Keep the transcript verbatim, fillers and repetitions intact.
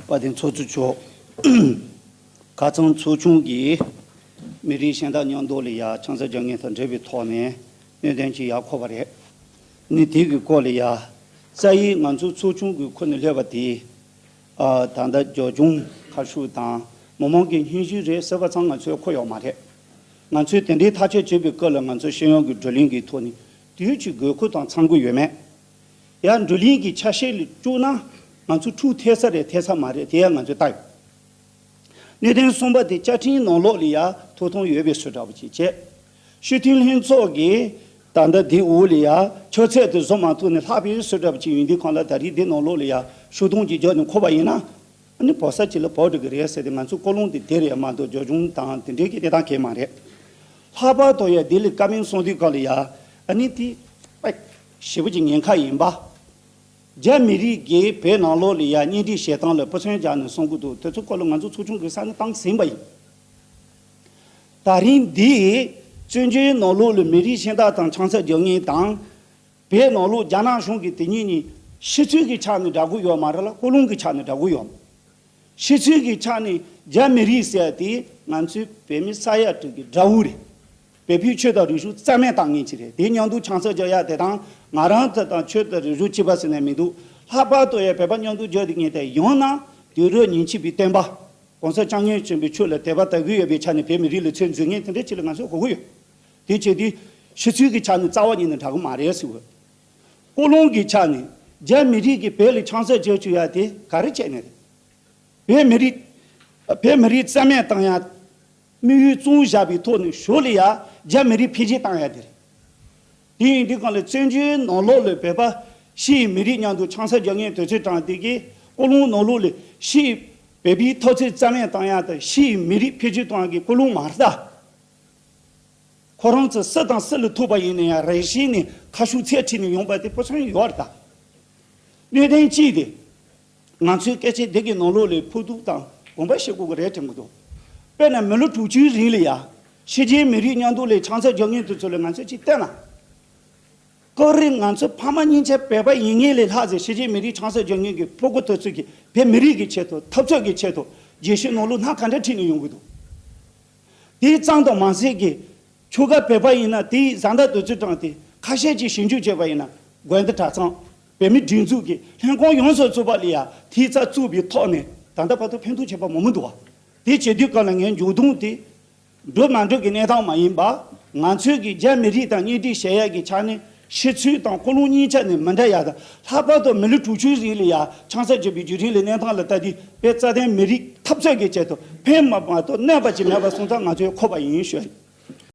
དཔལ་ལྡན་ཚོགས་གཙོ་མཆོག་ཁ་སང་ཚོགས་ཆུང་གིས་མི་རིགས་གཞན་དག་མཉམ་དུ་ལ་ཡ་ཆང་ས་རྒྱག་མཁན་དང་འབྲེལ་བའི་ཐོག་ནས་གནད་དོན་ཅིག་ཡར་འཁོར་བ་རེད། ནི་དེ་གི་སྐོར་ལ་ཡ་རྩ་ཡིག་ང་ཚོ་ཚོགས་ཆུང་གི་ཁུར་ནས་སླེབས་པ་དེ། ཨ། ད་ལྟ་རྒྱབ་ལྗོངས་ཁ་ཤུགས་དང་མི་མང་གི་སྙན་ཞུ་རེད་ཟེར་བ་ཚང་ང་ཚོས་གོ་ཡོད་མ་རེད། ང་ཚོས་དེ་འདྲའི་ཐག་གཅོད་བྱེད་པའི་སྐབས་ལ་ང་ཚོ་ཤེས་ཡོན་གྱི་བགྲོ་གླེང་གི་ཐོག་ནས་དུས་ཀྱི་དགོས་མཁོ་དང་འཚམ་གྱི་ཡོད་མེད། ཡང་བགྲོ་གླེང་གི་ཆ་ཤས་ལ་བཅུག་ན་ང་ཚོ་འཁྲུག་ཐེབས་ས་རེད་ཐེབས་ས་མ་རེད་དེ་ཡང་ང་ཚོས་ལྟ་ཡོད། གནད་དོན་གསུམ་པ་དེ་བཅའ་ཁྲིམས་ནང་ལོགས་ལ་ཡང་ཐོབ་ཐང་ཡོད་པའི་བཟོ་འདྲ་པོ་ཅིག་བྱས། སྤྱི་འཐུས་ལྷན་ཚོགས་ཀྱིས་ད་ལྟ་འདི་འོག་ལ་ཡང་ཆ་ཚད་དེ་བཟོ་མ་ཐུབ་ནས་ལྷག་པའི་བཟོ་འདྲ་པོ་ཅིག་ཡིན་དུས་གང་ལ་ད་རེས་འདི་ནང་ལོགས་ལ་ཡང་ཤུགས་རྡུང་ཅིག་རྒྱག་ནས་འཁོར་བ་ཡིན་ན། ཨ་ནི་བོད་ས་ཅིག་ལ་བབས་འགྲོ་གི་རེད་ཟེར་ཏེ་ང་ཚོའི་ཀོ་ལོང་དེ་དེ་རེད་མ་གཏོགས་རྒྱབ་ལྗོངས་དང་དེ་འདྲའི་གི་གནས་སྟངས་གང་ཡང་མ་རེད། ལྷག་པར་དུ་ཡང་འདི་ལ་བཀའ་མོལ་གསུང་དུས་གང་ལ་ཡང་ཨ་ནི་དེ་ཞེ་པོ་ཅིག་ཉེན་ཁ་ཡིན་པ། རྒྱ་མི་རིགས་ཀྱིས་བོད་ནང་ལོགས་ལ་ཡང་གཉེན་སྒྲིག་བྱེད་སྟངས་ལ་ཕོ་མཚན་སྦྱར་ནས་གསུང་གི་འདུག་དེ་ཚོ་སྐོར་ལ་ང་ཚོ་ཚོགས་ཆུང་གི་ས་ནས་བཏང་ཟིན་པ་ཡིན། ད་རིང་འདི་བཙན་བྱོལ་ནང་ལོགས་ལ་མི་རིགས་གཞན་དག་དང་ཆང་ས་རྒྱག་མཁན་དང་། བོད་ནང་ལོགས་རྒྱ་ནག་གཞུང་གིས་དེ་གཉིས་ནི་ཕྱི་ཚུལ་གྱི་ཆ་ནས་འདྲ་པོ་ཡོད་མ་རེད་ལ་ཀོ་ལོང་གི་ཆ་ནས་འདྲ་པོ་ཡོད། ཕྱི་ཚུལ་གྱི་ཆ་ནས་རྒྱ་མི་རིགས་ཟེར་དེ་ང་ཚོའི་བོད་མི་ས་ཡ་དྲུག་གི་དགྲ་བོ་རེད། བོད་པའི་ཆོས་དང་རིག་གཞུང་རྩ་མེད་བཏང་མཁན་ཅིག་རེད། དེ་མཉམ་དུ་ཆང་ས་རྒྱག་ཡག་དེ་དང་ང་རང་ཚོ་དང་ཆོས་དང་རིག་གཞུང་གཅིག་པ་ཟེར་ནས་མི་འདུག་ལྷག་པར་དུ་ཡང་བོད་པ་མཉམ་དུ་རྒྱག་དེ་ངས་དེ་ཡང་ན་དུས་རབས་ཉེར་གཅིག་པའི་སྟོན་པ། གོང་ས་སྐྱབས་མགོན་ཆེན་པོའི་ཆོས་ལ་དད་པ་དད་གུས་ཡོད་པའི་ཆ་ནས་བོད་མི་རིགས་ལ་ཚོད་འཛིན་མཁན་དེ་འདྲ་ཅིག་ལ་ང་ཚོས་གོ་གི་ཡོད། དེ་བྱས་དུས་ཕྱི་ཚུལ་གྱི་ཆ་ནས་རྩ་བ་ཉིད་ནས་འདྲ་གི་མ་རེད་ཟེར་བ། ཀོ་ལོང་གི་ཆ་ནས་རྒྱ་མི་རིགས་ཀྱིས་བོད་ལ་ཆང་ས་རྒྱག་བཅུག་ཡ་དེ་ག་རེ་བྱས་ནས་རེད། བོད་མི་རིགས། བོད་མི་རིགས་རྩ་མེད་བཏང་ཡ། དམིགས་ཡུལ་བཙུགས་བཞག་པའི་ཐོག་ནས་ཞོར་ལ་ཡ་རྒྱ་མི་རིགས་འཕེལ་རྒྱས་བཏང་ཡ་དེ་རེད། དེ་ཡིན་དུས་གང་ལ་བཙན་བྱོལ་ནང་ལོགས་ལ་བོད་པ་ཕྱིའི་མི་རིགས་མཉམ་དུ་ཆང་ས་རྒྱག་མཁན་དུས་ཚོད་དྲངས་དེ་གིས་ཀོ་ལོང་ནང་ལོགས་ལ་ཕྱིའི་བོད་པའི་འཐབ་རྩོད་རྩ་མེད་བཏང་ཡ་དང་ཕྱིའི་མི་རིགས་འཕེལ་རྒྱས་གཏོང་ཡ་གི་ཀོ་ལོང་མ་རེད་ད། ཁོ་རང་ཚོ་སུ་དང་སུ་ལ་ཐུག་པ་ཡིན་ན་ཡང་རེ་ཞིག་ནས་ཁ་ཤུགས་ཚད་ཁྲིད་ནས་ཡོང་པ་དེ་ཕོ་མཚན་ཡོད་རེད་ད། གནད་དོན་གཅིག་དེ། ང་ཚོའི་སྐད་ཆ་འདི་གི་ནང་ལོགས་ལ་ཕུགས་གཏུགས་དང་དགོངས་པ་བཞེས་དགོས་ཀྱི་རེད་དྲན་གྱི་འདུག་དཔེར་ན་མི་ལོ་དྲུག་ཅུའི་རིང་ལ་ཡ། ཕྱི་རྒྱལ་མི་རིགས་མཉམ་དུ་ལ་ཆང་ས་རྒྱག་མཁན་དེ་ཚོ་ལ་ང་ཚོས་ཅིག་བལྟས་ན། སྐབས་རེ་ང་ཚོ་ཕ་མ་གཉིས་ཆ་བོད་པ་ཡིན་མཁན་ལས་ལྷག་ཟེར་ཕྱི་རྒྱལ་མི་རིགས་ཆང་ས་རྒྱག་མཁན་གྱི་ཕྲུ་གུ་དེ་ཚོ་གིས་བོད་མི་རིགས་ཀྱི་ཆེད་དུ་འཐབ་རྩོད་ཀྱི་ཆེད་དུ་རྒྱལ་སྤྱིའི་ནང་ལོགས་སྣ་ག་འདྲ་ཁྲིད་ནས་ཡོང་གི་འདུག་དེ་ཙམ་དུ་མ་ཟད་ཀྱི། ཁྱོ་ག་བོད་པ་ཡིན་ན་དེའི་བཟའ་ཟླ་དེ་ཚོ་དྲངས་ཏེ་ཁ་ཤས་ཀྱིས་ཞིབ་འཇུག་བྱས་པ་ཡིན་ན་དགོན་སྡེ་གྲྭ་ཚང་། བོད་མི་སྒྲིག་འཛུགས་ཀྱི་ལྷན་ཁང་ཡོངས་སུ་རྫོགས་པ་ལ་ཡ་དེའི་རྩ་བཙུགས་པའི་ཐོག་ནས་ད་ལྟ་བར་དུ་ཕན་ཐོགས་བྱས་པ་མང་པོ་འདུག་བ། དེ་བྱེད་དུས་སྐབས་ལ་ངའི་མཇུག་སྡོམ་དེ། འགྲོ་མ་འགྲོ་གི་གནས་སྟངས་མ་ཡིན་པ། ང་ཚོས་ཀྱི་རྒྱ་མི་རིགས་དང་གཉེན་སྒྲིག་བྱེད་ཡག་གི་ཆ་ནས་ཕྱི་ཚུལ་དང་ཀུན་སློང་གཉིས་ཆ་ནས་མི་འདྲ་ཡག་དང་ལྷག་པར་དུ་མི་ལོ་དྲུག་ཅུའི་རིང་ལ་ཡ་ཆང་ས་རྒྱག་པའི་བརྒྱུད་རིམ་ལ་གནས་སྟངས་ལ་ལྟ་དུས་བོད་རྩ་དོན་མི་རིགས་འཐབ་རྩོད་ཀྱི་ཆེད་དུ་ཕན་མ་མ་གཏོགས་གནོད་པ་ཅིག་མེད་པ་སོང་ཙང་ང་ཚོས་གོ་བ་ཡིན་ཞུ།